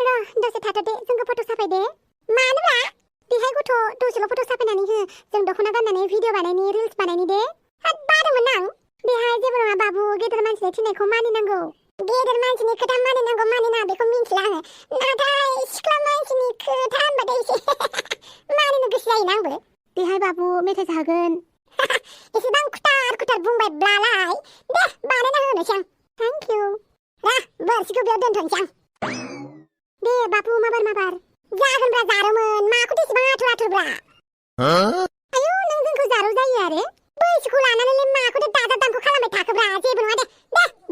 दसे थाथ'दे जोंखौ फट' साफायदे मानोब्रा बेहाय गथ' दसेल' फट' साफायनानै हो जों दख'ना गाननानै भिडिअ बानायनि रिल्स बानायनि दे बादोंमोन आं बेहाय जेबो नङा बाबु गेदेर मानसिनि थिननायखौ मानिनांगौ गेदेर मानसिनि खोथा मानिनांगौ मानिनाङा बेखौ मिन्थिला आङो नाथाय सिख्ला मानसिनि खोथा होनबाथाय एसे मानिनो गोसो जायोना आंबो बेहाय बाबु मेथाइ जागोन एसेबां खुथार बुंबायब्लालाय दे बानायना होनोसै आं थेंक इउ बोरसिखौ बेयाव दोनथ'नोसै आं दे बाबु माबार जागोनब्रा जारोमोन माखौ एसेबां आथुरब्रा आयौ नों जोंखौ जारौ जायो आरो बैसोखौ लानानैलाय माखौ दाजाब खालामबाय थाखोब्रा जेबो नङा दे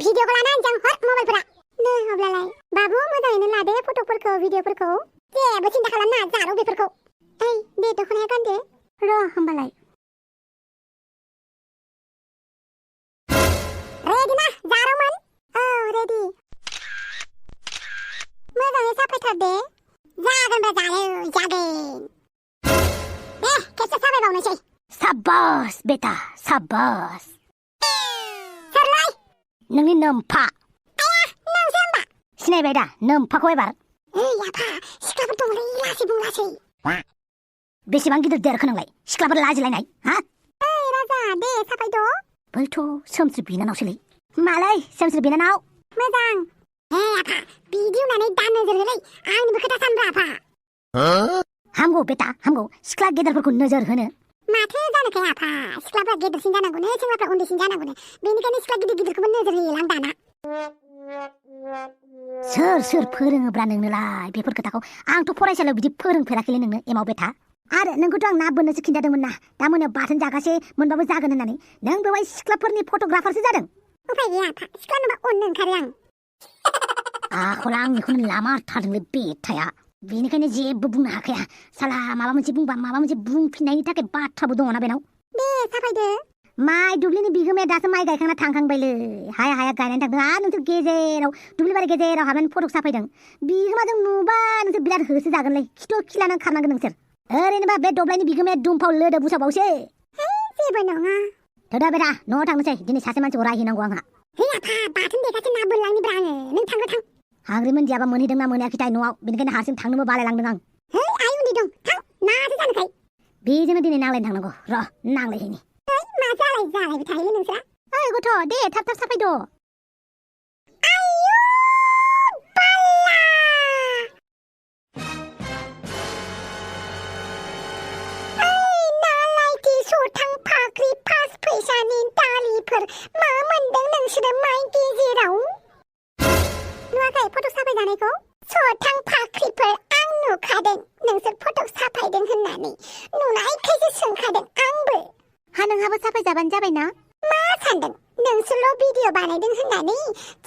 भिडिअखौ लाना होनोसै आं हर मबाइलफोरा दे अब्लालाय बाबु मोजाङैनो लादे फट'फोरखौ भिडिअफोरखौ जेबो सिन्था खालामनाङा जारौ बेफोरखौ ओइ दे दख'नाया गानदे र' होमबालाय रेडि ना जारौमोन औ रेडि मोजाङै साफायथार दे जागोनब्रा जागोन दे खेबसे साफायबावनोसै साबास बेटा साबास सोरलाय नोंनि नोम्फा आया नोंसो होमबा सिनायबाय दा नोम्फाखौ एबार आफा सिख्लाफोर दंलै लासै बुंलासै बेसेबां गिदिर देरखो नोंलाय सिख्लाफोर लाजिलायनाय हा ओइ राजा दे साफायद' बैथ' सोमस्रि बिनानावसोलै मालाय सोमस्रि बिनानाव मोजां आफा बिदि होननानै दा नोजोर होलै आंनिबो खोथा सानब्रा आफा हामगौ बेटा हामगौ सिख्ला गेदेरफोरखौ नोजोर होनो माथो जानोखाय आफा सिख्लाफ्रा गेदेरसिन जानांगौनो सेंग्राफ्रा उन्दैसिन जानांगौनो बेनिखायनो सिख्ला गिदिरखौबो नोजोर होयोलां दाना सोर फोरोङोब्रा नोंनोलाय बेफोर खोथाखौ आंथ' फरायसालियाव बिदि फोरोंफेराखैलै नोंनो एमाव बेटा आरो नोंखौथ' आं ना बोननोसो खिन्थादोंमोन ना दा मोनायाव बाथोन जागासे मोनबाबो जागोन होननानै नों बेवहाय सिख्लाफोरनि फट'ग्राफारसो जादों उफाय गैया आफा सिख्ला नुबा अननो ओंखारो आं आखला आंनिखौनो लामारथारदोंलै बेथाया बेनिखायनो जेबो बुंनो हाखाया साला माबा मोनसे बुंबा माबा मोनसे बुंफिननायनि थाखाय बाथ्राबो दङना बेनाव दे साफायदो माइ दुब्लिनि बिगोमाया दासो माइ गायखांना थांखांबायलै हाया गायनानै थांदों आरो नोंसोर गेजेराव दुब्लिबारि गेजेराव हाबनानै फट' साफायदों बिगोमाजों नुबा नोंसोर बिराद होसो जागोनलै खिथु खिलानानै खारनांगोन नोंसोर ओरैनोबा बे दब्लायनि बिगोमाया दुमफाव लोदो बुसाबावसो जेबो नङा थोदा बेटा न'आव थांनोसै दिनै सासे मानसिखौ रायहैनांगौ आंहा आफा बाथोन देगासिनो ना बोनलांनिब्रा आङो नों थांगो हाग्रिमोन दियाबा मोनहैदोंना मोनाखैथाय न'आव बेनिखायनो हारसिं थांनोबो बालायलांदों आं आइ उन्दै दं थां माथो जानोखाय बेजोंनो दिनै नांलायनो थांनांगौ र' नांलायहैनि मा जालायबाय थायोलै नोंस्रा ओइ गथ' दे थाब साफायद' आयौ बाला नालायथि सथां फाख्रि फास फैसानि दालिफोर मा मोनदों नोंसोरो माइ गेजेराव नुवाखै फट' साफायजानायखौ सथां फाख्रिफोर आं नुखादों नोंसोर फट' साफायदों होननानै नुनायखायसो सोंखादों आंबो हा नोंहाबो साफायजाबानो जाबायना मा सानदों नोंसोरल' भिडिअ बानायदों होननानै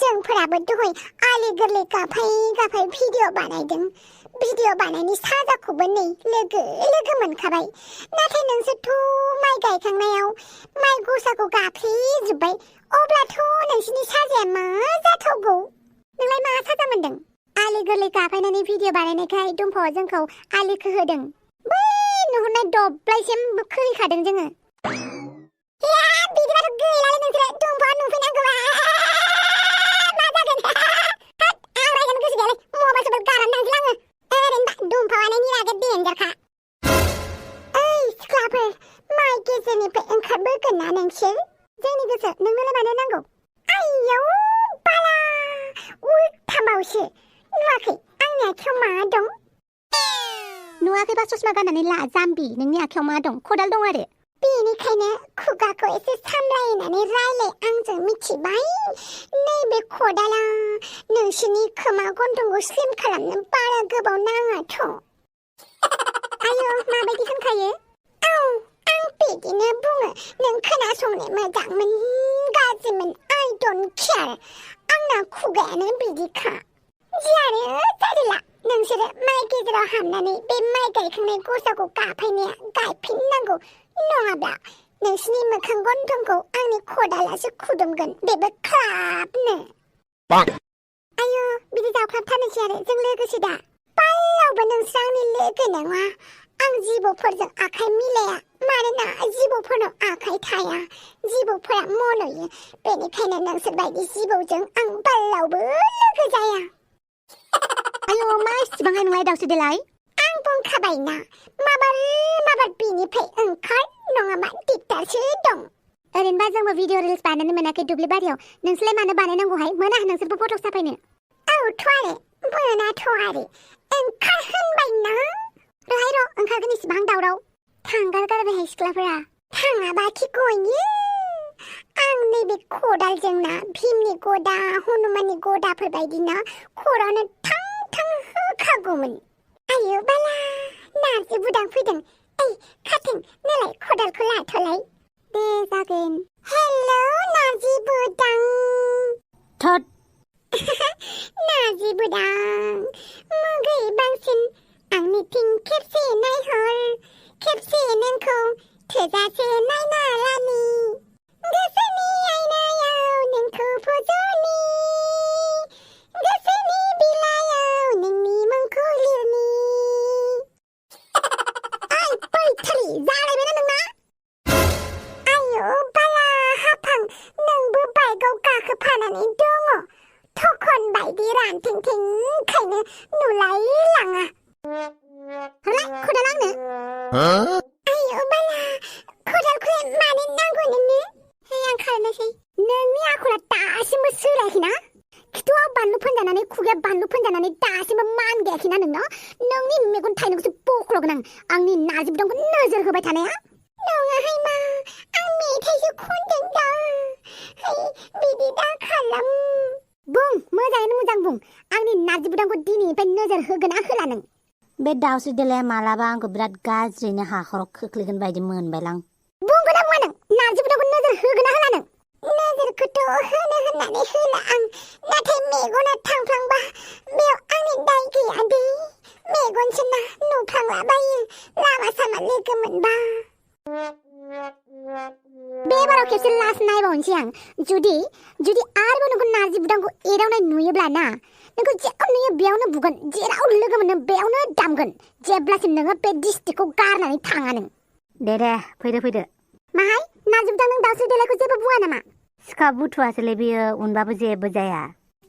जोंफोराबो दहाय आलि गोरलै गाफाय भिडिअ बानायदों भिडिअ बानायनि साजाखौबो नै लोगो मोनखाबाय नाथाय नोंसोरथ' माइ गायखांनायाव माइ गसाखौ गाफ्लेजोब्बाय अब्लाथ' नोंसोरनि साजाया मा जाथावगौ नोंलाय मा साजा मोनदों आलि गोरलै गाफायनानै भिडिअ बानायनायखाय दुमफावा जोंखौ आलि खोहोदों बै नुहुरनाय दब्लायसिम खोहैखादों जोङो बिदिबाथ' गैलालै नोंसोरो दुमफावा नुफैनांगौबा मा जागोन आं रायजानो गोसो गैयालै मबाइल सबाइल गारनानै थांसै आङो ओरैनोबा दुमफावानो निरागत देन्जारखा ओइ सिख्लाफोर माइ गेजेरनिफ्राय ओंखारबोगोन ना नोंसोर जोंनि गोसो नोंनोलाय मानो नांगौ आयौ बाला उल्थाबावसो नुवाखै आंनि आखायाव मा दं नुवाखैबा ससमा गाननानै ला जाम्बि नोंनि आखायाव मा दं खदाल दं आरो बेनिखायनो खुगाखौ एसे सामलायनानै रायलाय आंजों मिथिबाय नैबे खदाला नोंसोरनि खोमा गन्थंखौ स्लिम खालामनो बारा गोबाव नाङाथ' आयौ माबायदि होनखायो औ आं बिदिनो बुङो नों खोनासंनो मोजांमोन गाज्रिमोन आइ डन्ट केयार आंना खुगायानो बिदिखा जियानो जादोला नोंसोरो माइ गेजेराव हाबनानै बे माइ गायखांनाय गसाखौ गायफिननांगौ नङाब्ला नोंसिनि मोखां गन्थंखौ आंनि खदालासो खुदुमगोन बेबो ख्लाबनो आयौ बिदि जावख्लाबथारनोसै आरो जों लोगोसो दा बालावबो नोंसोर आंनि लोगो नङा आं जिबौफोरजों आखाइ मिलाया मानोना जिबौफोरनाव आखाइ थाया जिबौफोरा मन'यो बेनिखायनो नोंसोर बायदि जिबौजों आं बालावबो लोगो जाया आयु मा इसिबांहाय नोंलाय दाउस्रि देलाय आं बुंखाबायना माबार बिनिफ्राय ओंखार नङाबा दिगदारसो दं ओरैनोबा जोंबो भिडिअ रिल्स बानायनो मोनाखै दुब्लि बारियाव नोंसोरलाय मानो बानायनांगौहाय मोना नोंसोरबो फट' साफायनो औथ' आरो मोनाथ' आरो ओंखार होनबायना रहाय र' ओंखारगोन इसिबां दावराव थांगार गारबायहाय सिख्लाफोरा थाङाबा खि गयो आं नैबे खदालजोंना भीमनि गदा हनुमाननि गदाफोर बायदिना खरावनो थां होखागौमोन आयो बाला नारजि बुदां फैदों ओइ खाथें नोलाय खदालखौ लाथ'लाय दे जागोन हेलौ नारजि बुदां थोद नारजि बुदां मुगै बांसिन आंनिथिं खेबसे नायहर खेबसे नोंखौ थोजासे नायना लानि गोसोनि आयनायाव नोंखौ फज'नि गोसोनि बिलाइयाव नोंनि मुंखौ लिरनि ओइ बैथारि जालायबायना नोंना आयौ बाला हाफां नोंबो बाइकआव गाखोफानानै दङ थखन बायदि रानथेंथेंखायनो नुलायलाङा हरलाय खदाल आंनो आयौ बाला खदालखौलाय मानो नांगौ नोंनो हे आं खारनोसै नोंनि आखला दासिमबो सोलायाखैना खिथुआव बानलु फोनजानानै खुगाया बानलु फोनजानानै दासिमबो मान गैयाखैना नोंनि मेगन थाइनोखौसो बख्ल'गोन आंनि नारजि बुदांखौ नोजोर होबाय थानाया नङाहाय मा आं मेथाइसो खनदों दा बिदि दा खालाम बुं मोजाङैनो मोजां बुं आंनि नारजि बुदांखौ दिनैनिफ्राय नोजोर होगोन ना होला नों बे दाउस्रि देलाया मालाबा आंखौ बिराद गाज्रिनो हाखराव खोख्लैगोन बायदि मोनबायलां बुंगोन ना बुङा नों नारजि बुदांखौ नोजोर होगोन ना होला नों नोजोरखौथ' होनो होननानै होला आं नाथाय मेगना थांफ्लांबा बेयाव आंनि दाय गैया दे मेगनसो ना नुफ्लांलाबायो लामा सामा लोगो मोनबा बे बाराव खेबसे लास्ट नायबावनोसै आं जुदि आरोबाव नोंखौ नारजि बुदांखौ एदावनाय नुयोब्ला ना नोंखौ जेखौ नुयो बेयावनो बुगोन जेराव लोगो मोनो बेयावनो दामगोन जेब्लासिम नोङो बे डिस्ट्रिक्टखौ गारनानै थाङा नों दे फैदो माहाय नारजि बुदां नों दाउस्रि देलायखौ जेबो बुङा नामा सिखा बुथुवासोलै बियो उनबाबो जेबो जाया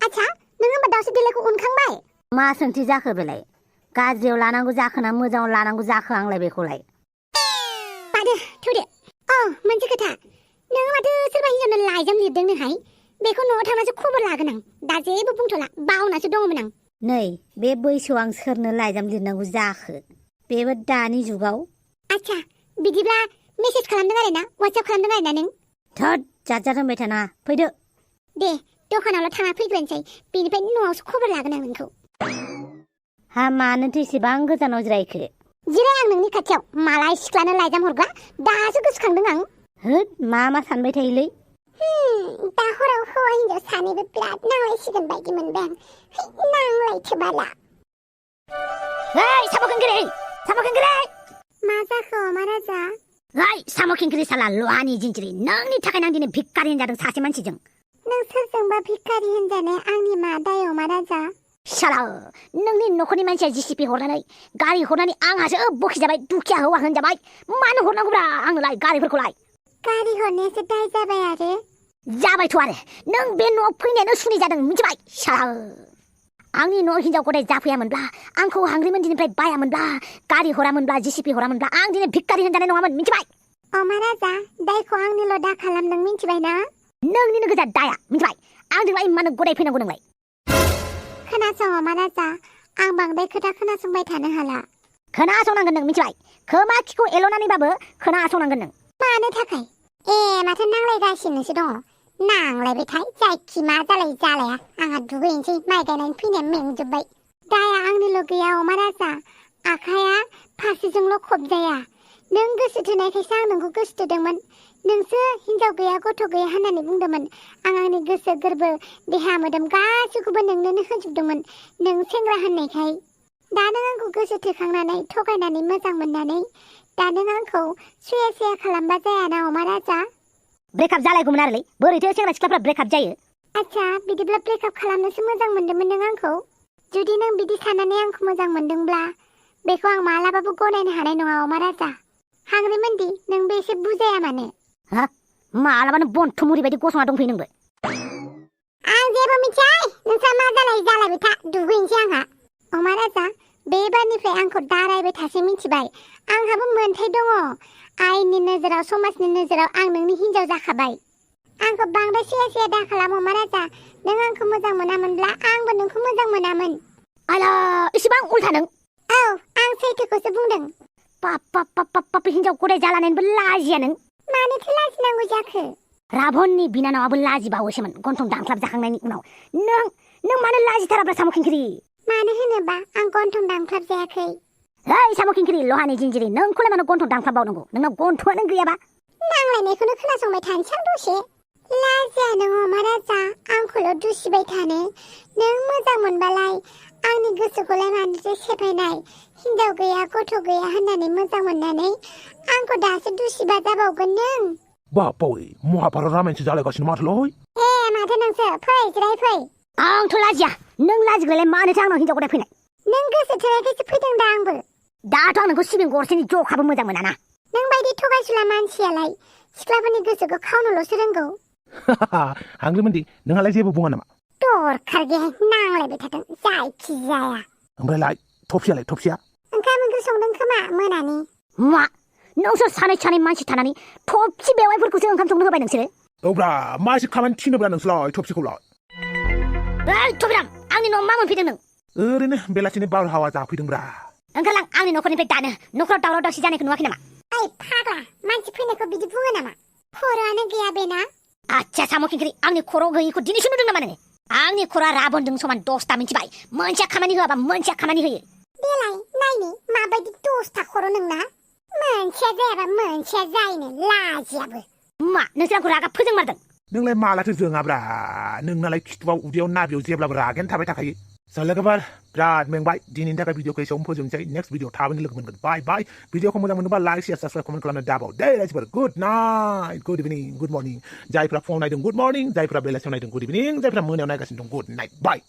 आच्छा नों होमबा दाउस्रि देलायखौ उनखांबाय मा सोंथि जाखो बेलाय गाज्रियाव लानांगौ जाखोना मोजाङाव लानांगौ जाखो आंलाय बेखौलाय पादो थौदो मोनसे खोथा नोङो माथो सोरबा हिनजावनो लाइजाम लिरदोंनोहाय बेखौ न'आव थांनासो खबर लागोन आं दा जेबो बुंथ'ला बावनासो दङमोन आं नै बे बैसोआव आं सोरनो लाइजाम लिरनांगौ जाखो बेबो दानि जुगाव आच्छा बिदिब्ला मेसेज खालामदों आरो ना वाट्सएप खालामदों आरो ना नों थोद जात होनबाय थाना फैदो दे दखानावल' थाङा फैग्रोनोसै बेनिफ्राय न'आवसो खबर लागोन आं नोंखौ हा मानोथो एसेबां गोजानाव जिरायखो जिराय आं नोंनि खाथियाव मालाय सिख्लानो लाइजाम हरग्रा दासो गोसोखांदों आं होद मा सानबाय थायोलै दा हराव हौवा हिन्जाव सानैबो बिराद नांलायसिगोन बायदि मोनबाय आं नांलायथोबाला साम' खिंखिरि मा जाखो अमा राजा साम' खिंखिरि साला लहानि जिनजिरि नोंनि थाखायनो आं दिनै भिखारि होनजादों सासे मानसिजों नों सोरजोंबा भिखारि होनजानाय आंनि मा दाय अमा राजा साला नोंनि न'खरनि मानसिया जिसिपि हरनानै गारि हरनानै आंहासो बखिजाबाय दुखिया हौवा होनजाबाय मानो हरनांगौब्रा आंनोलाय गारिफोरखौलाय गारि हरनायासो दाय जाबाय आरो जाबायथ' आरो नों बे न'आव फैनायानो सुनि जादों मिथिबाय साला आंनि न' हिनजाव गदाय जाफैयामोनब्ला आंखौ हांग्रिमोन दिननिफ्राय बायामोनब्ला गारि हरामोनब्ला जिसिपि हरामोनब्ला आं दिनै भिखारि होनजानाय नङामोन मिथिबाय अमा राजा दायखौ आंनिल' दा खालामदों मिथिबाय ना नोंनिनो गोजा दाया मिथिबाय आंजोंलाय मानो गदाय फैनांगौ नोंलाय खोनासं अमा राजा आं बांद्राय खोथा खोनासंबाय थानो हाला खोनासंनांगोन नों मिथिबाय खोमा खिखौ एल'नानैबाबो खोनासंनांगोन नों मानो थाखाय माथो नांलायगासिनोसो दङ नांलायबाय थाय जायखि मा जालाया आंहा दुगैनोसै माइ गायनानै फैनाया मेंजोब्बाय दाया आंनिल' गैया अमा राजा आखाया फारसेजोंल' खबजाया नों गोसो थोनायखायसो आं नोंखौ गोसो थोदोंमोन नोंसो हिनजाव गैया गथ' गैया होननानै बुंदोंमोन आं आंनि गोसो गोरबो देहा मोदोम गासैखौबो नोंनोनो होजोबदोंमोन नों सेंग्रा होननायखाय दा नों आंखौ गोसो थोखांनानै थगायनानै मोजां मोननानै दा नों आंखौ सुया खालामबा जायाना अमा राजा ब्रेकआप जालायगौमोन आरोलै बोरैथो सेंग्रा सिख्लाफ्रा ब्रेकआप जायो आच्छा बिदिब्ला ब्रेकआप खालामनोसो मोजां मोन्दोंमोन नों आंखौ जुदि नों बिदि साननानै आंखौ मोजां मोन्दोंब्ला बेखौ आं मालाबाबो गनायनो हानाय नङा अमा राजा हांग्रिमोनदि नोंबो एसे बुजाया मानो हा मालाबानो बन्थ' मुरि बायदि गसंना दंफैयो नोंबो आं जेबो मिथिया नोंस्रा मा जालायबाय था दुगैनोसै आंहा अमा राजा बे बारनिफ्राय आंखौ दारायबाय थासै मिथिबाय आंहाबो मोन्थाय दङ आयेननि नोजोराव समाजनि नोजोराव आं नोंनि हिनजाव जाखाबाय आंखौ बांद्राय सिया दा खालाम अमा राजा नों आंखौ मोजां मोनामोनब्ला आंबो नोंखौ मोजां मोनामोन आला इसेबां उल्था नों औ आं सैथोखौसो बुंदों पाप हिनजाव गदाय जालानानैबो लाजिया नों मानोथो लाजिनांगौ जाखो राबननि बिनानावाबो लाजिबावोसोमोन गन्थं दानख्लाब जाखांनायनि उनाव नों मानो लाजिथाराब्रा साम' खिंखिरि मानो होनोबा आं गन्थं दानख्लाब जायाखै ओइ साम' खिंखिरि लहानि जिन्जिरि नोंखौलाय मानो गन्थं दानख्लाबबावनांगौ नोंनाव गन्थंआनो गैयाबा नांलायनायखौनो खोनासंबाय थानोसै आं दसे लाजिया नों अमा राजा आंखौल' दुसिबाय थानो नों मोजां मोनबालाय आंनि गोसोखौलाय मानोथो सेफायनाय हिनजाव गैया गथ' गैया होननानै मोजां मोननानै आंखौ दासो दुसिबा जाबावगोन नों बापावै महाभारत रामायणसो जालायगासिनो माथोलै माथो नोंसो फै जिराय फै आंथ' लाजिया नों लाजिग्रालाय मानोथो आंनाव हिनजाव गदाय फैनाय नों गोसो थोनायखायसो फैदों दा आंबो दाथ' आं नोंखौ सिबिं गरसेनि जखाबो मोजां मोनाना नों बायदि थगायसुला मानसियालाय सिख्लाफोरनि गोसोखौ खावनोल'सो रोंगौ हांग्रिमोनदि नोंहालाय जेबो बुङा नामा दरखार गैया नांलायबाय थादों जायखि जाया ओमफ्रायलाय थफसिया ओंखाम ओंख्रि संदों खोमा मोनानि मा नोंसोर सानै मानसि थानानै थबसि बेवाइफोरखौसो ओंखाम संनो होबाय नोंसोरो औब्रा मा एसे खामानि थिनोब्रा नोंसोरलाय थफसिखौलाय ओइ थबिराम आंनि न'आव मा मोनफैदों नों ओरैनो बेलासिनि बारहावा जाफैदोंब्रा ओंखारलां आंनि न'खरनिफ्राय दानो न'खराव दावराव दावसि जानायखौ नुवाखै नामा ओइ फाग्ला मानसि फैनायखौ बिदि बुङो नामा खर'आनो गैया बेना आच्छा साम' खिंखिरि आंनि खर' गैयिखौ दिनैसो नुदों नामा नोङो आंनि खर'आ राबनजों समान 10ता मिथिबाय मोनसेया खामानि होआबा मोनसेया खामानि होयो देलाय नायनि माबायदि 10ता खर' नोंना मोनसेया जायाबा मोनसेया जायनो लाजियाबो मा नोंसोर आंखौ रागा फोजोंमारदों नोंलाय मालाथो जोङाब्रा नोंनालाय खिथुआव उदैयाव नाभियाव जेब्लाबो रागायानो थाबाय थाखायो लोगोफोर बिराद मेंबाय दिनैनि थाखाय भिडिअखौ एसेयावनो फोजोबनोसै नेक्स्ट भिडिअ थाबैनो लोगो मोनगोन बाय भिडिअखौ मोजां मोनोबा लाइक शेयार साबस्क्राइब कमेन्ट खालामनो दाबाव दे रायजोफोर गुड नाइट गुड इभिनिं गुड मर्निं जायफ्रा फुङाव नायदों गुड मर्निं जायफ्रा बेलासियाव नायदों गुड इभिनिं जायफ्रा मोनायाव नायगासिनो दं गुड नाइट बाय